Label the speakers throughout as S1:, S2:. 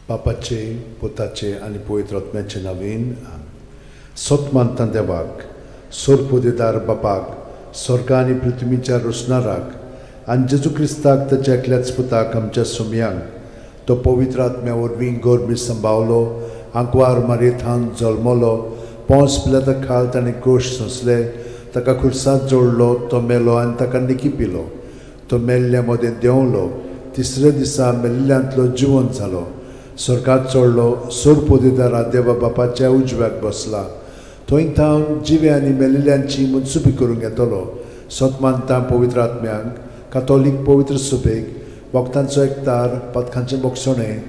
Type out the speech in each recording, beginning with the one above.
S1: बापाचे, पुताचे आनी पवित्र आत्म्याचे नांवान आमेन. सत मानता देवाक, सोरपोदेदार बापाक, स्वर्गा आनी पृथ्वीच्या रोसणाराक, आनी जेजू क्रिस्ताक, ताच्या एकल्याच पुताक, आमच्या सोमयांक, तो पवित्र आत्म्या वरवीं गर्भी संभावलो, आंकवार मारयेथावन जल्मलो, पोंस पिलाता खाल ताणें कोश सोंसले, ताका खुर्सात जोडलो, तो मेलो आनी ताका निकी पिलो, तो मेल्ल्या मदें देंवलो, तिसऱ्या दिसा मेल्ल्यांतलो जिवंत जालो, स्वर्गात चडलो, सोरपोदेदारा देवा बापाच्या उजव्याक बसला, थंय थावन जिवे आनी मेल्ल्यांची मनसुबी करूंक येतलो. सत मानता पवित्र आत्म्यांक, कातोलीक पवित्र सभेक, भक्तांचो एकतार, पदकांचें बोगसणें,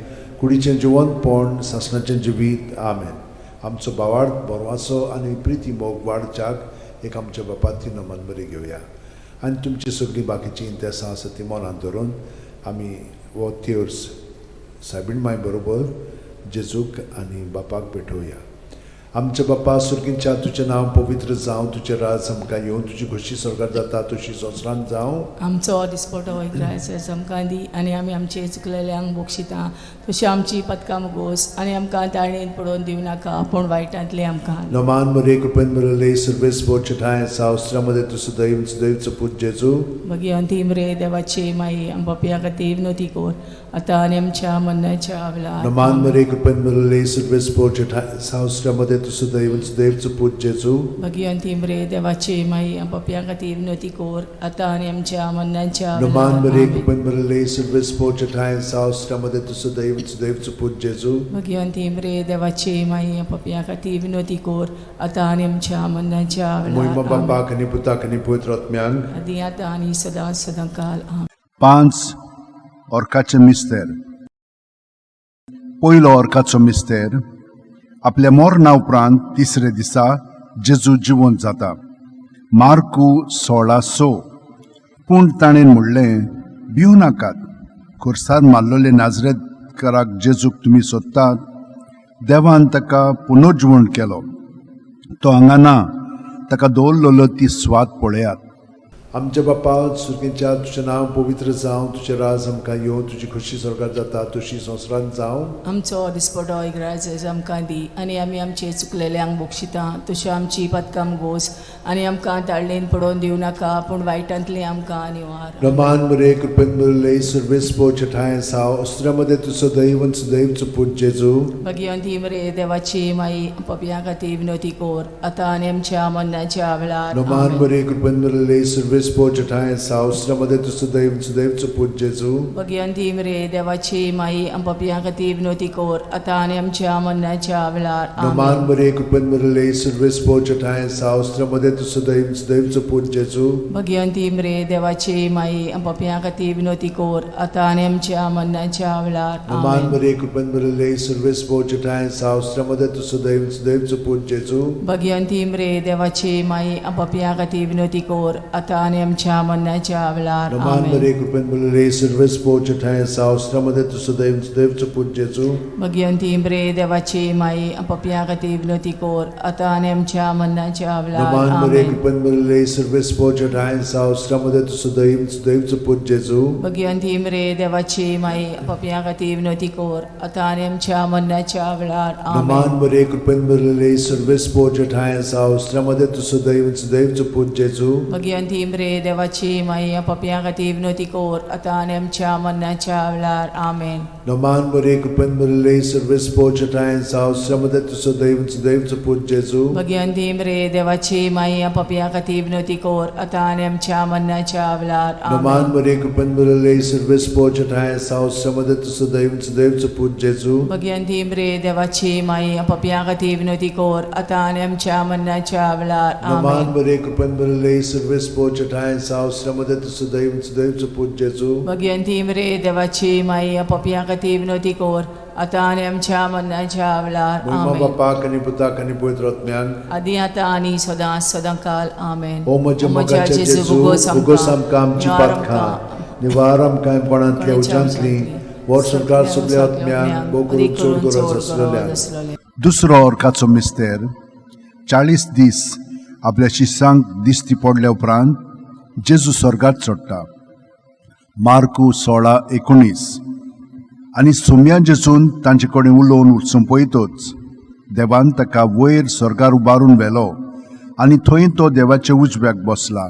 S1: कुडीचें जिवंतपण, सासणाचें जिवीत. आमेन. आमचो भावार्थ, बरवासो आनी प्रिती मोग वाडच्याक एक आमच्या बापाती नमन बरी घेवया आनी तुमची सगळीं बाकीचीं इंतेसां आसा ती मनांत धरून आमी हो तेर्स सायबीण माय बरोबर जेजूक आनी बापाक भेटोवया. आमच्या बापा सुर्गींच्या, तुजें नांव पवित्र जावं, तुजें राज आमकां येवं, तुजी खोशी स्वर्गात जाता तशी संवसारांत जावं.
S2: आमचो दिसपटो इग्रायस आमकां दी आनी आमी आमचे चुकलेल्यांक बक्षिता तशी आमची पदकां मुगोस आनी आमकां ताळणेन पडोवन दिवं नाका, पूण वायटांतले आमकां.
S1: नमान मरे, कृपेन भरले, सर्वेस्पर ठांय सावस्त्रामध्ये तूं सदैव सदैवचो पूत जेजू.
S2: भगिवंती मरे देवाची माई, आम पापया खातीर विनवती कर, आतां आनी आमच्या मरणाच्या वेळार.
S1: नमान मरे, कृपेन भरले, सर्वेस्पर ठांय सावस्त्रामध्ये तूं सदैव सदैवचो पूत जेजू.
S2: भगिवंती मरे देवाची माई, आम पापया खातीर विनवती कर, आतां आनी आमच्या मरणाच्या
S1: नमान
S2: वेळार.
S1: मरे,
S2: आमेन.
S1: कृपेन भरले, सर्वेस्पर ठांय सावस्त्रामध्ये तूं सदैव सदैवचो पूत जेजू.
S2: भगिवंती मरे देवाची माई, आम पापया खातीर विनवती कर, आतां आनी आमच्या मरणाच्या
S1: मोहिमा
S2: वेळार. आमेन.
S1: बापाक आनी पुताक आनी पवित्र आत्म्यांक.
S2: आदी आतां आनी सदां सदां काल. आमेन.
S3: पांच ऑर्काचे मिस्तेर. पयलो ऑर्काचो मिस्तेर, आपल्या मरणा उपरांत तिसरे दिसा जेजू जिवंत जाता. मार्कू 16:6. पूण ताणें म्हणलें, भिवू नाकात. खुर्सार मारलेले नाजरेतकाराक जेजूक तुमी सोदतात. देवान ताका पुनर्जिवण केलो. तो हांगा ना. ताका दवरलेलो ती स्वात पळयात.
S1: आमच्या बापा सुर्गींच्या, तुजें नांव पवित्र जावं, तुजें राज आमकां येवं, तुजी खोशी स्वर्गात जाता तशी संवसारांत जावं.
S2: आमचो दिसपटो इग्राज आमकां दी आनी आमी आमचे चुकलेल्यांक बक्षिता तश्यो आमची पदकां गोस आनी आमकां ताळणेन पडोवन दिवं नाका, पूण वायटांतली आमकां निवार.
S1: रमान मरे, कृपेन भरले, सर्वेस्पर ठांय साव अस्त्रामध्ये तूं सदैव सदैवचो पूत जेजू.
S2: भगिवंती मरे देवाची माई, पपया खातीर विनवती कर, आतां आनी आमच्या मरणाच्या वेळार.
S1: रमान
S2: आमेन.
S1: मरे, कृपेन भरले, सर्वेस्पर ठांय साव अस्त्रामध्ये तूं सदैव सदैवचो पूत जेजू.
S2: भगिवंती मरे देवाची माई, पपया खातीर विनवती कर, आतां आनी आमच्या मरणाच्या वेळार.
S1: रमान
S2: आमेन.
S1: मरे, कृपेन भरले, सर्वेस्पर ठांय साव अस्त्रामध्ये तूं सदैव सदैवचो पूत जेजू.
S2: भगिवंती मरे देवाची माई, पपया खातीर विनवती कर, आतां आनी आमच्या मरणाच्या वेळार.
S1: रमान
S2: आमेन.
S1: मरे, कृपेन भरले, सर्वेस्पर ठांय साव अस्त्रामध्ये तूं सदैव सदैवचो पूत जेजू.
S2: भगिवंती मरे देवाची माई, पपया खातीर विनवती कर, आतां आनी आमच्या मरणाच्या वेळार.
S1: रमान
S2: आमेन.
S1: मरे, कृपेन भरले, सर्वेस्पर ठांय साव अस्त्रामध्ये तूं सदैव सदैवचो पूत जेजू.
S2: भगिवंती मरे देवाची माई, पपया खातीर विनवती कर, आतां आनी आमच्या मरणाच्या वेळार.
S1: रमान मरे,
S2: आमेन.
S1: कृपेन भरले, सर्वेस्पर ठांय साव अस्त्रामध्ये तूं सदैव सदैवचो पूत जेजू.
S2: भगिवंती मरे देवाची माई, पपया खातीर विनवती कर, आतां आनी आमच्या मरणाच्या वेळार.
S1: रमान
S2: आमेन.
S1: मरे, कृपेन भरले, सर्वेस्पर ठांय साव अस्त्रामध्ये तूं सदैव सदैवचो पूत जेजू.
S2: भगिवंती मरे देवाची माई, पपया खातीर विनवती कर, आतां आनी आमच्या मरणाच्या वेळार. आमेन.
S1: रमान मरे, कृपेन भरले, सर्वेस्पर ठांय साव अस्त्रामध्ये तूं सदैव सदैवचो पूत जेजू.
S2: भगिवंती मरे देवाची माई, पपया खातीर विनवती कर, आतां आनी आमच्या मरणाच्या वेळार.
S1: रमान
S2: आमेन.
S1: मरे, कृपेन भरले, सर्वेस्पर ठांय साव अस्त्रामध्ये तूं सदैव सदैवचो पूत जेजू.
S2: भगिवंती मरे देवाची माई, पपया खातीर विनवती कर, आतां आनी आमच्या मरणाच्या वेळार.
S1: रमान
S2: आमेन.
S1: मरे, कृपेन भरले, सर्वेस्पर ठांय साव अस्त्रामध्ये तूं सदैव सदैवचो पूत जेजू.
S2: भगिवंती मरे देवाची माई, पपया खातीर विनवती कर, आतां आनी आमच्या मरणाच्या वेळार.
S1: मोहिमा
S2: आमेन.
S1: बापाक आनी पुताक आनी पवित्र आत्म्याक.
S2: आदी आतां आनी सदां सदां काल. आमेन.
S1: ओ म्हज्या मोगाच्या जेजू, उगोस आमकां आमची पातकां, निवार आमकां कोणांतल्या उज्यांतली, वर्स संवसार सगल्या आत्म्यांक, भोव करून चड गरज आसलेल्या.
S3: दुसरो ऑर्काचो मिस्तेर, 40 दीस आपल्या शिसांक दिश्टी पडल्या उपरांत जेजू स्वर्गात चडटा. मार्कू 16:19. आनी सोम्या जेजून तांचे कडेन उलोवन सोंपयतच देवान ताका वयर स्वर्गार उबारून व्हेलो आनी थंय तो देवाच्या उजव्याक बसला.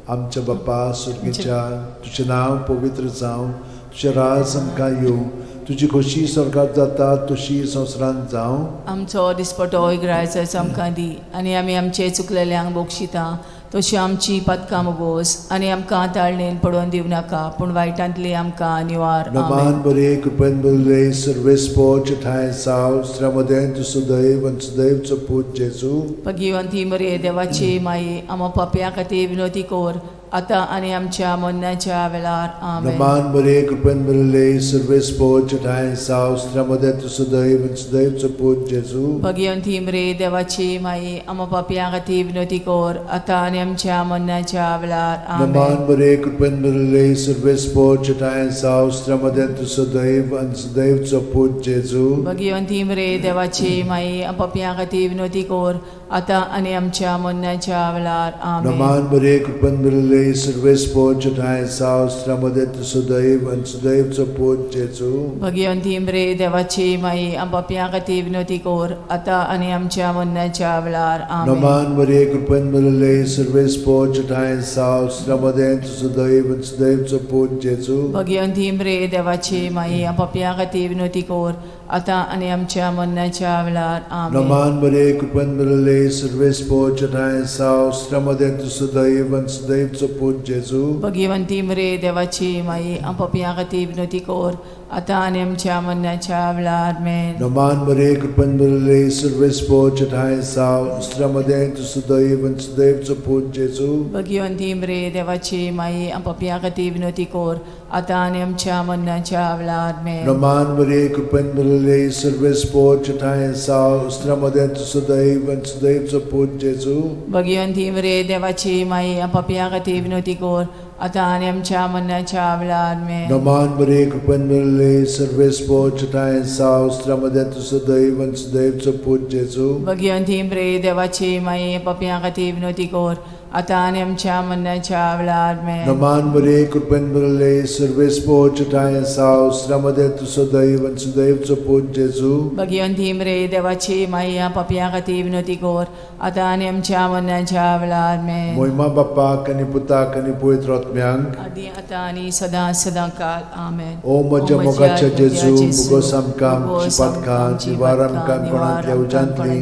S1: आमच्या बापा सुर्गीच्या, तुजें नांव पवित्र जावं, तुजें राज आमकां येवं, तुजी खोशी स्वर्गात जाता तशी संवसारांत जावं.
S2: आमचो दिसपटो इग्रायचो आमकां दी आनी आमी आमचे चुकलेल्यांक बक्षिता तशी आमची पातकां मोगोस आनी आमकां ताळणेन पडोवन दिवं नाका पूण वायटांतली आमकां निवार. आमेन.
S1: नमान बरे कृपेन बरले सर्वेस्पोच ठांय साव श्रमदें तूं सुदैव आनी सुदैवचो पूत जेजू.
S2: भगिवंती मरे देवाची माई, आमा पापया खातीर विनोती कर आतां आनी आमच्या मरणाच्या वेळार. आमेन.
S1: नमान बरे कृपेन बरले सर्वेस्पोच ठांय साव श्रमदें तूं सुदैव आनी सुदैवचो पूत जेजू.
S2: भगिवंती मरे देवाची माई, आमा पापया खातीर विनोती कर आतां आनी आमच्या मरणाच्या वेळार. आमेन.
S1: नमान बरे कृपेन बरले सर्वेस्पोच ठांय साव श्रमदें तूं सुदैव आनी सुदैवचो पूत जेजू.
S2: भगिवंती मरे देवाची माई, पापया खातीर विनोती कर आतां आनी आमच्या मरणाच्या वेळार. आमेन.
S1: नमान बरे कृपेन बरले सर्वेस्पोच ठांय साव श्रमदें तूं सुदैव आनी सुदैवचो पूत जेजू.
S2: भगिवंती मरे देवाची माई, पापया खातीर विनोती कर आतां आनी आमच्या मरणाच्या वेळार. आमेन.
S1: नमान बरे कृपेन बरले सर्वेस्पोच ठांय साव श्रमदें तूं सुदैव आनी सुदैवचो पूत जेजू.
S2: भगिवंती मरे देवाची माई, पापया खातीर विनोती कर आतां आनी आमच्या मरणाच्या वेळार. आमेन.
S1: नमान बरे कृपेन बरले सर्वेस्पोच ठांय साव श्रमदें तूं सुदैव आनी सुदैवचो पूत जेजू.
S2: भगिवंती मरे देवाची माई, पापया खातीर विनोती कर आतां आनी आमच्या मरणाच्या वेळार. आमेन.
S1: नमान बरे कृपेन बरले सर्वेस्पोच ठांय साव श्रमदें तूं सुदैव आनी सुदैवचो पूत जेजू.
S2: भगिवंती मरे देवाची माई, पापया खातीर विनोती कर आतां आनी आमच्या मरणाच्या वेळार. आमेन.
S1: नमान बरे कृपेन बरले सर्वेस्पोच ठांय साव श्रमदें तूं सुदैव आनी सुदैवचो पूत जेजू.
S2: भगिवंती मरे देवाची माई, पापया खातीर विनोती कर आतां आनी आमच्या मरणाच्या वेळार. आमेन.
S1: नमान बरे कृपेन बरले सर्वेस्पोच ठांय साव श्रमदें तूं सुदैव आनी सुदैवचो पूत जेजू.
S2: भगिवंती मरे देवाची माई, पापया खातीर विनोती कर आतां आनी आमच्या मरणाच्या वेळार. आमेन.
S1: नमान बरे कृपेन बरले सर्वेस्पोच ठांय साव श्रमदें तूं सुदैव आनी सुदैवचो पूत जेजू.
S2: भगिवंती मरे देवाची माई, पापया खातीर विनोती कर आतां आनी आमच्या मरणाच्या वेळार. आमेन.
S1: मोहिमा बाप्पाक आनी पुताक आनी पवित्र आत्म्यांक,
S2: आदी आतां आनी सदां सदां काल. आमेन.
S1: ओ म्हज्या मोगाच्या जेजू, मुगोस आमकां आमची पातकां निवार आमकां कोणांतल्या उज्यांतली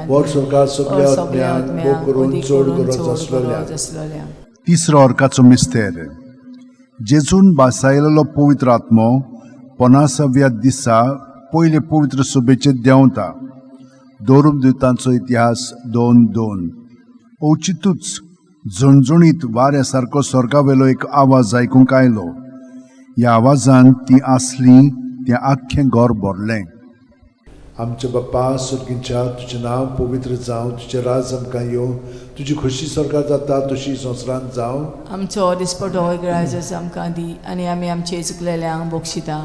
S1: वर स्वर्गात सगल्या आत्म्यांक भोग करून चड गरज आसलेल्या.
S2: आसलेल्या.
S3: तिसरो अर्काचो मिस्तेर. जेजून बासायलेलो पवित्र आत्मो पनासाव्या दिसा पयले पवित्र सभेचेर देंवता. दोरुमदुतांचो इतिहास 2:2. अवचितूच झणझणीत वाऱ्या सारको स्वर्गावेलो एक आवाज आयकूंक आयलो. ह्या आवाजान ती आसली तें आख्खें घर भरलें.
S1: आमच्या बाप्पा स्वर्गीच्या, तुजें नांव पवित्र जावं, तुजें राज आमकां येवं, तुजी खोशी स्वर्गात जाता तशी संवसारांत जावं.
S2: आमचो दिसपटो इग्रायजस आमकां दी आनी आमी आमचे चुकलेल्यांक बक्षिता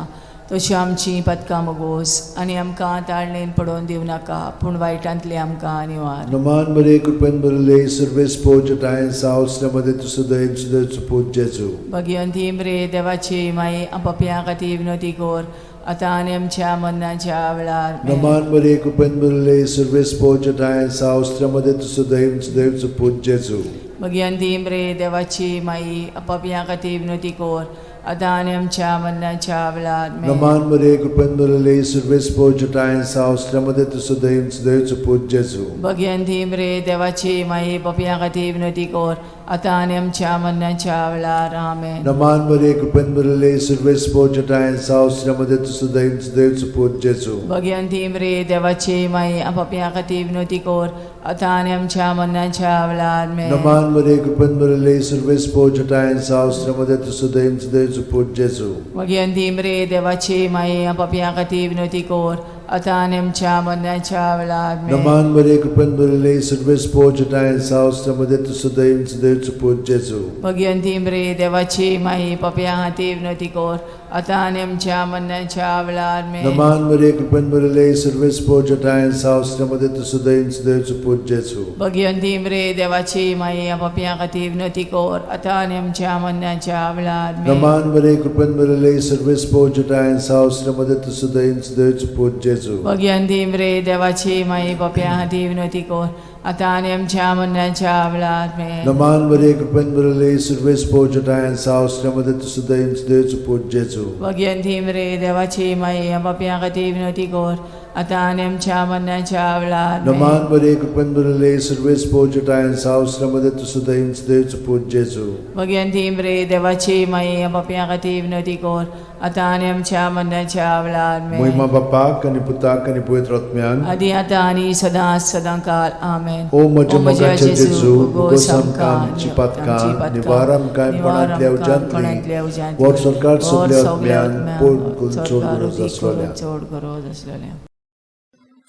S2: तशी आमची पातकां मोगोस आनी आमकां ताळणेन पडोवन दिवं नाका पूण वायटांतली आमकां निवार.
S1: नमान बरे कृपेन बरले सर्वेस्पोच ठांय साव श्रमदें तूं सुदैव सुदैवचो पूत जेजू.
S2: भगिवंती मरे देवाची माई, पापया खातीर विनोती कर आतां आनी आमच्या मरणाच्या वेळार. आमेन.
S1: नमान बरे कृपेन बरले सर्वेस्पोच ठांय साव श्रमदें तूं सुदैव सुदैवचो पूत जेजू.
S2: भगिवंती मरे देवाची माई, पापया खातीर विनोती कर आतां आनी आमच्या मरणाच्या वेळार. आमेन.
S1: नमान बरे कृपेन बरले सर्वेस्पोच ठांय साव श्रमदें तूं सुदैव सुदैवचो पूत जेजू.
S2: भगिवंती मरे देवाची माई, पापया खातीर विनोती कर आतां आनी आमच्या मरणाच्या वेळार. आमेन.
S1: नमान बरे कृपेन बरले सर्वेस्पोच ठांय साव श्रमदें तूं सुदैव सुदैवचो पूत जेजू.
S2: भगिवंती मरे देवाची माई, पापया खातीर विनोती कर आतां आनी आमच्या मरणाच्या वेळार. आमेन.
S1: नमान बरे कृपेन बरले सर्वेस्पोच ठांय साव श्रमदें तूं सुदैव सुदैवचो पूत जेजू.
S2: भगिवंती मरे देवाची माई, पापया खातीर विनोती कर आतां आनी आमच्या मरणाच्या वेळार. आमेन.
S1: नमान बरे कृपेन बरले सर्वेस्पोच ठांय साव श्रमदें तूं सुदैव सुदैवचो पूत जेजू.
S2: भगिवंती मरे देवाची माई, पापया खातीर विनोती कर आतां आनी आमच्या मरणाच्या वेळार आमेन.
S1: नमान मरिये, कृपेन भरिल्ले, सर्वेस्पोर जटायन साव श्रीमती तुसुदयन सुदैवचो पूत जेजू.
S2: भगिवंती मरे देवाची माई, पापयां खातीर विनवती कर आतां आनी आमच्या मरणाच्या वेळार आमेन.
S1: नमान मरिये, कृपेन भरिल्ले, सर्वेस्पोर जटायन साव श्रीमती तुसुदयन सुदैवचो पूत जेजू.
S2: भगिवंती मरे देवाची माई, पापयां खातीर विनवती कर आतां आनी आमच्या मरणाच्या वेळार आमेन.
S1: नमान मरिये, कृपेन भरिल्ले, सर्वेस्पोर जटायन साव श्रीमती तुसुदयन सुदैवचो पूत जेजू.
S2: भगिवंती मरे देवाची माई, पापयां खातीर विनवती कर आतां आनी आमच्या मरणाच्या वेळार आमेन.
S1: नमान मरिये, कृपेन भरिल्ले, सर्वेस्पोर जटायन साव श्रीमती तुसुदयन सुदैवचो पूत जेजू.
S2: भगिवंती मरे देवाची माई, पापयां खातीर विनवती कर आतां आनी आमच्या मरणाच्या वेळार आमेन.
S1: महिमा बापाक आनी पुताक आनी पवित्र आत्म्याक.
S2: आदी आतां आनी सदां सदां काल आमेन.
S1: ओ म्हज्या मोगाचे जेजू, भोगोस आमकां आमची पातकां, निवार आमकां कोणांतल्या उज्यांतली, व्हड सरकार सगल्या आत्म्यान पोड करून चड गरज आसलेल्या.
S2: चड गरज आसलेल्या.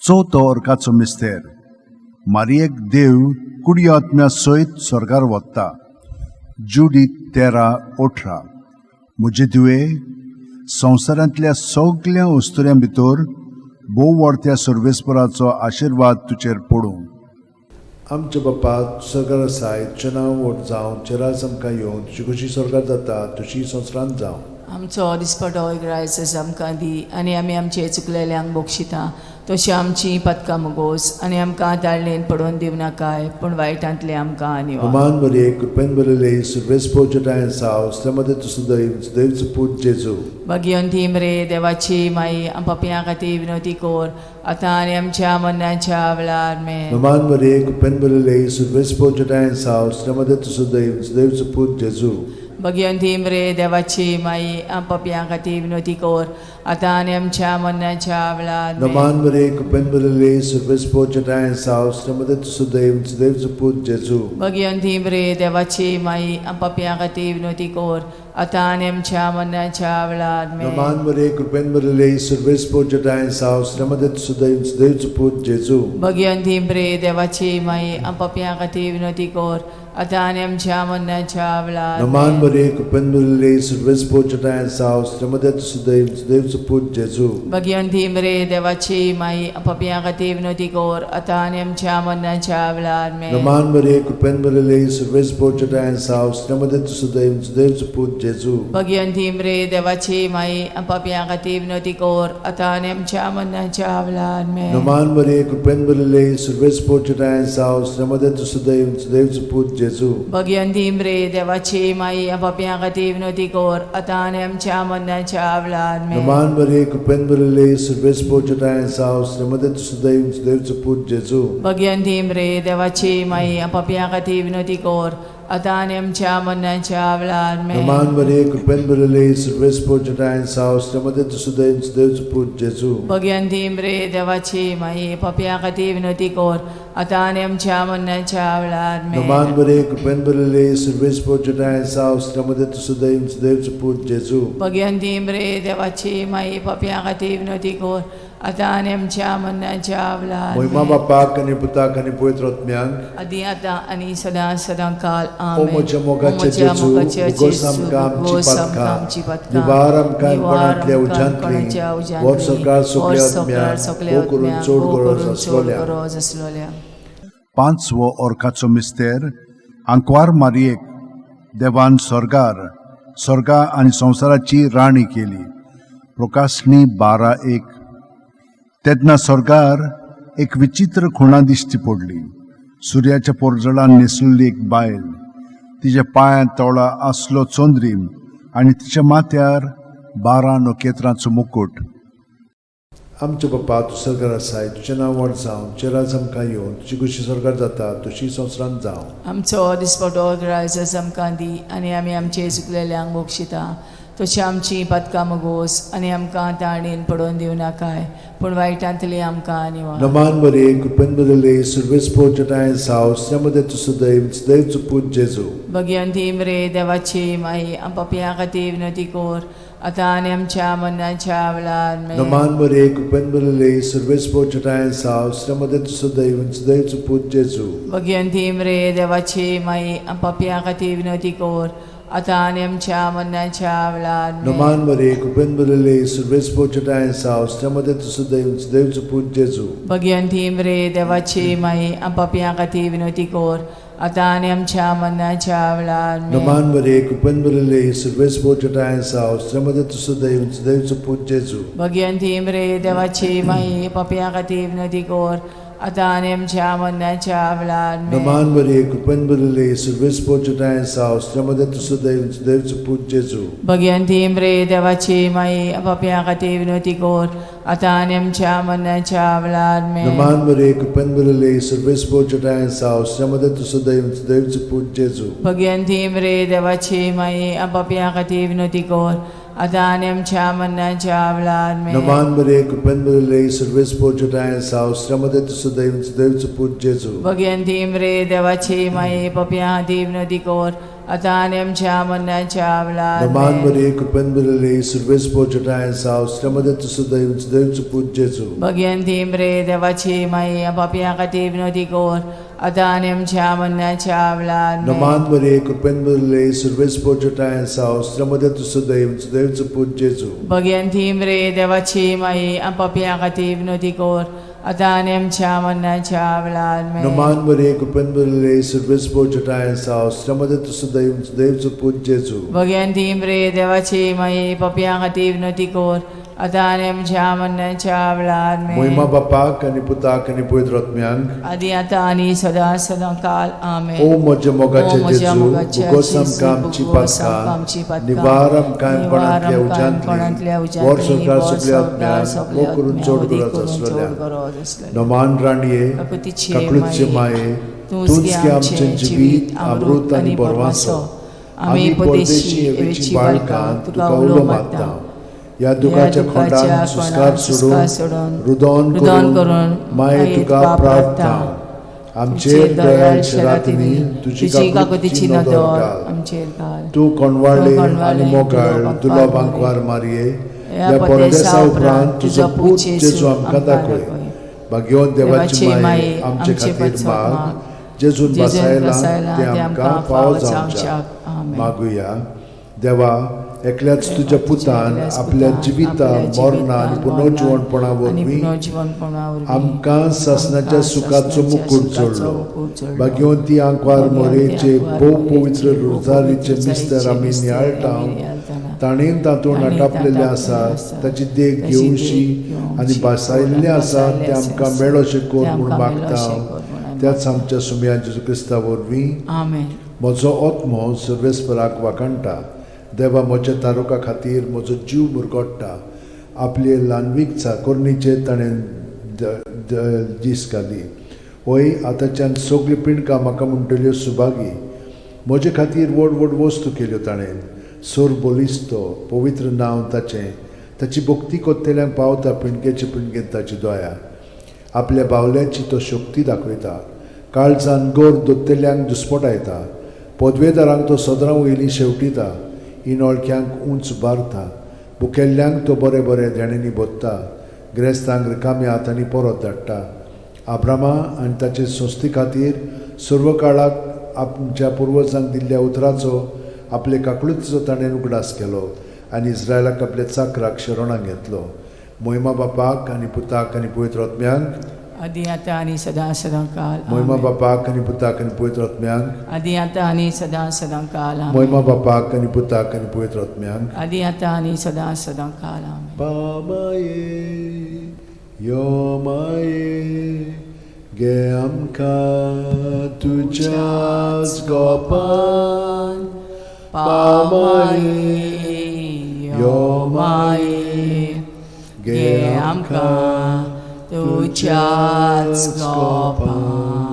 S3: चवथो अर्काचो मिस्तेर. मारियेक देव कुडी आत्म्या सयत स्वर्गार वता. जुडी 13:18. म्हजे धुवे, संवसारांतल्या सगल्या अस्तुऱ्यां भितर भोव व्हडत्या सर्वेस्पराचो आशिर्वाद तुजेर पडूं.
S1: आमच्या बापा सरकार आसाय, तुजें नांव व्हड जावं, तुजें राज आमकां येवं, तुजी खुशी स्वर्गार जाता तशी संवसारांत जावं.
S2: आमचो दिसपटो इग्रायस आमकां दी आनी आमी आमचे चुकलेल्यांक बक्षिता तशी आमची पदकां मुगोस आनी आमकां ताळणेन पडोवन दिवं नाकाय, पूण वायटांतले आमकां निवार.
S1: नमान मरिये, कृपेन भरिल्ले, सर्वेस्पोर जटायन साव श्रीमती तुसुदयन सुदैवचो पूत जेजू.
S2: भगिवंती मरे देवाची माई, पापयां खातीर विनवती कर आतां आनी आमच्या मरणाच्या वेळार आमेन.
S1: नमान मरिये, कृपेन भरिल्ले, सर्वेस्पोर जटायन साव श्रीमती तुसुदयन सुदैवचो पूत जेजू.
S2: भगिवंती मरे देवाची माई, पापयां खातीर विनवती कर आतां आनी आमच्या मरणाच्या वेळार आमेन.
S1: नमान मरिये, कृपेन भरिल्ले, सर्वेस्पोर जटायन साव श्रीमती तुसुदयन सुदैवचो पूत जेजू.
S2: भगिवंती मरे देवाची माई, पापयां खातीर विनवती कर आतां आनी आमच्या मरणाच्या वेळार आमेन.
S1: नमान मरिये, कृपेन भरिल्ले, सर्वेस्पोर जटायन साव श्रीमती तुसुदयन सुदैवचो पूत जेजू.
S2: भगिवंती मरे देवाची माई, पापयां खातीर विनवती कर आतां आनी आमच्या मरणाच्या वेळार
S1: नमान
S2: आमेन.
S1: मरिये, कृपेन भरिल्ले, सर्वेस्पोर जटायन साव श्रीमती तुसुदयन सुदैवचो पूत जेजू.
S2: भगिवंती मरे देवाची माई, पापयां खातीर विनवती कर आतां आनी आमच्या मरणाच्या वेळार आमेन.
S1: नमान मरिये, कृपेन भरिल्ले, सर्वेस्पोर जटायन साव श्रीमती तुसुदयन सुदैवचो पूत जेजू.
S2: भगिवंती मरे देवाची माई, पापयां खातीर विनवती कर आतां आनी आमच्या मरणाच्या वेळार आमेन.
S1: नमान मरिये, कृपेन भरिल्ले, सर्वेस्पोर जटायन साव श्रीमती तुसुदयन सुदैवचो पूत जेजू.
S2: भगिवंती मरे देवाची माई, पापयां खातीर विनवती कर आतां आनी आमच्या मरणाच्या वेळार आमेन.
S1: नमान मरिये, कृपेन भरिल्ले, सर्वेस्पोर जटायन साव श्रीमती तुसुदयन सुदैवचो पूत जेजू.
S2: भगिवंती मरे देवाची माई, पापयां खातीर विनवती कर आतां आनी आमच्या मरणाच्या वेळार आमेन.
S1: नमान मरिये, कृपेन भरिल्ले, सर्वेस्पोर जटायन साव श्रीमती तुसुदयन सुदैवचो पूत जेजू.
S2: भगिवंती मरे देवाची माई, पापयां खातीर विनवती कर आतां आनी आमच्या मरणाच्या वेळार आमेन.
S1: नमान मरिये, कृपेन भरिल्ले, सर्वेस्पोर जटायन साव श्रीमती तुसुदयन सुदैवचो पूत जेजू.
S2: भगिवंती मरे देवाची माई, पापयां खातीर विनवती कर आतां आनी आमच्या मरणाच्या वेळार
S1: महिमा
S2: आमेन.
S1: बापाक आनी पुताक आनी पवित्र आत्म्याक.
S2: आदी आतां आनी सदां सदां काल
S1: ओ
S2: आमेन.
S1: म्हज्या मोगाचे
S2: ओ म्हज्या
S1: जेजू,
S2: मोगाचे
S1: भोगोस
S2: जेजू,
S1: आमकां आमची
S2: भोगोस आमकां
S1: पातकां,
S2: आमची पातकां,
S1: निवार आमकां
S2: निवार
S1: कोणांतल्या
S2: आमकां
S1: उज्यांतली,
S2: कोणाच्या उज्यांतली,
S1: व्हड सरकार सगल्या
S2: व्हड सरकार
S1: आत्म्याक,
S2: सगल्या
S1: भोव करून
S2: आत्म्याक,
S1: चड
S2: भोव
S1: गरज
S2: करून चड
S1: आसलोल्या.
S2: गरज आसलोल्या.
S3: पांचवो अर्काचो मिस्तेर. आंकवार मारियेक देवान स्वर्गार स्वर्गा आनी संवसाराची राणी केली. प्रकाशणी 12:1. तेन्ना स्वर्गार एक विचित्र खुणा दिश्टी पडली. सुर्याच्या पोरजळान न्हेसलेली एक बायल, तिच्या पांयां तोळा आसलो चंद्रीम आनी तिच्या माथ्यार 12 नखेत्रांचो मुकूट.
S1: आमच्या बापा, तूं सरकार आसाय, तुजें नांव व्हड जावं, तुजें राज आमकां येवं, तुजी खुशी सरकार जाता तशी संवसारांत जावं.
S2: आमचो दिसपटो ग्रायस आमकां दी आनी आमी आमचे चुकलेल्यांक बक्षिता तशी आमची पातकां मुगोस आनी आमकां ताणेन पडोवन दिवं नाकाय, पूण वायटांतली आमकां निवार.
S1: नमान मरिये, कृपेन भरिल्ले, सर्वेस्पोर जटायन साव श्रीमती तुसुदयन सुदैवचो पूत जेजू.
S2: भगिवंती मरे देवाची माई, पापयां खातीर विनवती कर आतां आनी आमच्या मरणाच्या वेळार आमेन.
S1: नमान मरिये, कृपेन भरिल्ले, सर्वेस्पोर जटायन साव श्रीमती तुसुदयन सुदैवचो पूत जेजू.
S2: भगिवंती मरे देवाची माई, पापयां खातीर विनवती कर आतां आनी आमच्या मरणाच्या वेळार आमेन.
S1: नमान मरे कृपेन भरिल्ले सुर्वेस पोचटाय साव मदे तुजो देव देवचो पूत जेजू.
S2: भगवंती मरे देवाची माई, आपापया खातीर विनवती कर, आतां आनी आमच्या मरणाच्या वेळार आमेन.
S1: नमान मरे कृपेन भरिल्ले सुर्वेस पोचटाय साव मदे तुजो देव देवचो पूत जेजू.
S2: भगवंती मरे देवाची माई, पापया खातीर विनवती कर, आतां आनी आमच्या मरणाच्या वेळार आमेन.
S1: नमान मरे कृपेन भरिल्ले सुर्वेस पोचटाय साव मदे तुजो देव देवचो पूत जेजू.
S2: भगवंती मरे देवाची माई, पापया खातीर विनवती कर, आतां आनी आमच्या मरणाच्या वेळार आमेन.
S1: नमान मरे कृपेन भरिल्ले सुर्वेस पोचटाय साव मदे तुजो देव देवचो पूत जेजू.
S2: भगवंती मरे देवाची माई, पापया खातीर विनवती कर, आतां आनी आमच्या मरणाच्या वेळार आमेन.
S1: नमान मरे कृपेन भरिल्ले सुर्वेस पोचटाय साव मदे तुजो देव देवचो पूत जेजू.
S2: भगवंती मरे देवाची माई, पापया खातीर विनवती कर, आतां आनी आमच्या मरणाच्या वेळार
S1: नमान
S2: आमेन.
S1: मरे कृपेन भरिल्ले सुर्वेस पोचटाय साव मदे तुजो देव देवचो पूत जेजू.
S2: भगवंती मरे देवाची माई, पापया खातीर विनवती कर, आतां आनी आमच्या मरणाच्या वेळार आमेन.
S1: नमान मरे कृपेन भरिल्ले सुर्वेस पोचटाय साव मदे तुजो देव देवचो पूत जेजू.
S2: भगवंती मरे देवाची माई, पापया खातीर विनवती कर, आतां आनी आमच्या मरणाच्या वेळार आमेन.
S1: नमान मरे कृपेन भरिल्ले सुर्वेस पोचटाय साव मदे तुजो देव देवचो पूत जेजू.
S2: भगवंती मरे देवाची माई, पापया खातीर विनवती कर, आतां आनी आमच्या मरणाच्या वेळार आमेन.
S1: मोहिमा बापाक आनी पुताक आनी पवित्र आत्म्यांक,
S2: आदी आतां आनी सदां सदां काल आमेन.
S1: ओ म्हज्या मोगाचे
S2: ओ म्हज्या
S1: जेजू,
S2: मोगाचे
S1: भुगोस
S2: जेजू,
S1: आमकां आमची
S2: भुगोस आमकां आमची
S1: पातकां,
S2: पातकां,
S1: निवार आमकां
S2: निवार
S1: कोणांतल्या
S2: आमकां कोणांतल्या
S1: उज्यांतली, वर
S2: उज्यांतली,
S1: संवसार
S2: वर
S1: सगल्या
S2: संवसार
S1: आत्म्यांक,
S2: सगल्या
S1: मोग करून
S2: आत्म्यांक,
S1: चड
S2: वदी
S1: गरज
S2: करून चड
S1: आसलेल्या.
S2: गरज आसलेल्या.
S1: नमान राणये,
S2: काकुतीचे
S1: काकळूतचे
S2: माये,
S1: माये,
S2: तूंच
S1: तूंच
S2: गे
S1: गे
S2: आमचें
S1: आमचें
S2: जिवीत, अमृत आनी बरवासो. आमी परदेशी एवेची बाळकां तुका उलो मारता.
S1: ह्या दुखाच्या खोंडान सुस्कार सोडून, रुदोन
S2: रुदन
S1: करून
S2: करून
S1: माये तुका प्रार्थना. आमचेर दयाळ शेरातिनी तुजी
S2: तुजी
S1: काकुतीची
S2: काकुतीची
S1: नदर
S2: नदर
S1: घाल.
S2: आमचेर घाल.
S1: तूं कोणवाळे
S2: तूं कोणवाळे
S1: आनी मोगाळ
S2: तुलो
S1: तुलो
S2: बांकवार
S1: बांकवार मारये,
S2: ह्या
S1: ह्या
S2: परदेसा
S1: परदेसा
S2: उपरांत
S1: उपरांत
S2: तुजो
S1: तुजो
S2: पूत
S1: पूत
S2: जेजू
S1: जेजू आमकां
S2: आमकां
S1: दाखय.
S2: दाखय.
S1: भाग्यवंत देवाची
S2: देवाची
S1: माये,
S2: माये,
S1: आमचे
S2: आमचे
S1: खातीर
S2: पासत
S1: माग,
S2: माग,
S1: जेजून
S2: जेजून
S1: बसायला
S2: बसायला
S1: ते
S2: ते
S1: आमकां
S2: आमकां
S1: फावो
S2: फावो
S1: जावच्याक.
S2: जावच्याक. आमेन.
S1: मागुया. देवा, एकल्याच तुज्या पुतान
S2: एकल्याच
S1: आपल्या
S2: पुतान
S1: जिविता
S2: आपल्या
S1: मरणा आनी
S2: जिवितान,
S1: पुनर्जिवणपणा
S2: मरणान आनी
S1: वरवीं
S2: पुनर्जिवणपणा वरवीं
S1: आमकां सासणाच्या
S2: आमकां
S1: सुखाचो
S2: सासणाच्या
S1: मुकूट
S2: सुखाचो
S1: जोडलो.
S2: मुकूट जोडलो.
S1: भाग्यवंती आंकवार
S2: भाग्यवंती
S1: मोरेचे
S2: आंकवार
S1: भोव
S2: मोरेचे
S1: पवित्र
S2: भोव
S1: रोजारीचे
S2: पवित्र
S1: मिस्तर आमी
S2: मिस्तर
S1: नियाळटा,
S2: आमी नियाळटाना,
S1: ताणें तातूंत
S2: ताणें
S1: नाटापलेलें
S2: तातूंत
S1: आसा,
S2: आसा,
S1: ताची देख
S2: ताची देख
S1: घेवशी
S2: घेवशी
S1: आनी भासायल्लें आसा
S2: भासायल्लें
S1: तें आमकां
S2: आसा,
S1: मेळोशें कर
S2: तें
S1: म्हूण
S2: आमकां
S1: मागता.
S2: मेळोशें कर म्हूण आमी
S1: त्याच आमच्या सुमया जेजू क्रिस्ता वरवीं.
S2: आमेन.
S1: म्हजो आत्मो सर्वेस्पराक वाखाणटा, देवा म्हज्या तारुका खातीर म्हजो जीव मुरगोट्टा. आपले ल्हानवीक चाकोरणीचेर ताणें दीस घाली. वय आतांच्यान सगळीं पिंडकां म्हाका म्हणटल्यो सुभागी. म्हजे खातीर व्हड व्हड वस्तू केल्यो ताणें. सोर बलिस्तो पवित्र नांव ताचें, ताची भक्ती कोत्तेल्यांक पावता पिंडकेचे पिंडकेंत ताची दया. आपल्या बावल्याची तो शक्ती दाखयता, काळजान गोर दोत्तेल्यांक दुस्पटायता. पदवेदारांक तो सदरां वयली शेवटिता, इनोळख्यांक उंच बारता. भुकेल्ल्यांक तो बरें बरें देण्यांनी भोत्ता, ग्रेस्तांक रिकाम्या हातांनी परत धाडटा. आब्रामा आनी ताचे संस्थे खातीर सर्व काळाक आमच्या पुर्वजांक दिल्ल्या उतराचो आपले काकळुतीचो ताणें उगडास केलो आनी इस्रायलाक आपल्या चाकराक शरणाक घेतलो. मोहिमा बापाक आनी पुताक आनी पवित्र आत्म्यांक,
S2: आदी आतां आनी सदां सदां काल
S1: मोहिमा
S2: आमेन.
S1: बापाक आनी पुताक आनी पवित्र आत्म्यांक,
S2: आदी आतां आनी सदां सदां काल आमेन.
S1: मोहिमा बापाक आनी पुताक आनी पवित्र आत्म्यांक.
S2: आदी आतां आनी सदां सदां काल आमेन.
S1: पामाये यो माये गे आमकां तुज्याच गोपान,
S2: पामाये यो माये
S1: गे
S2: गे आमकां तुज्याच गोपान.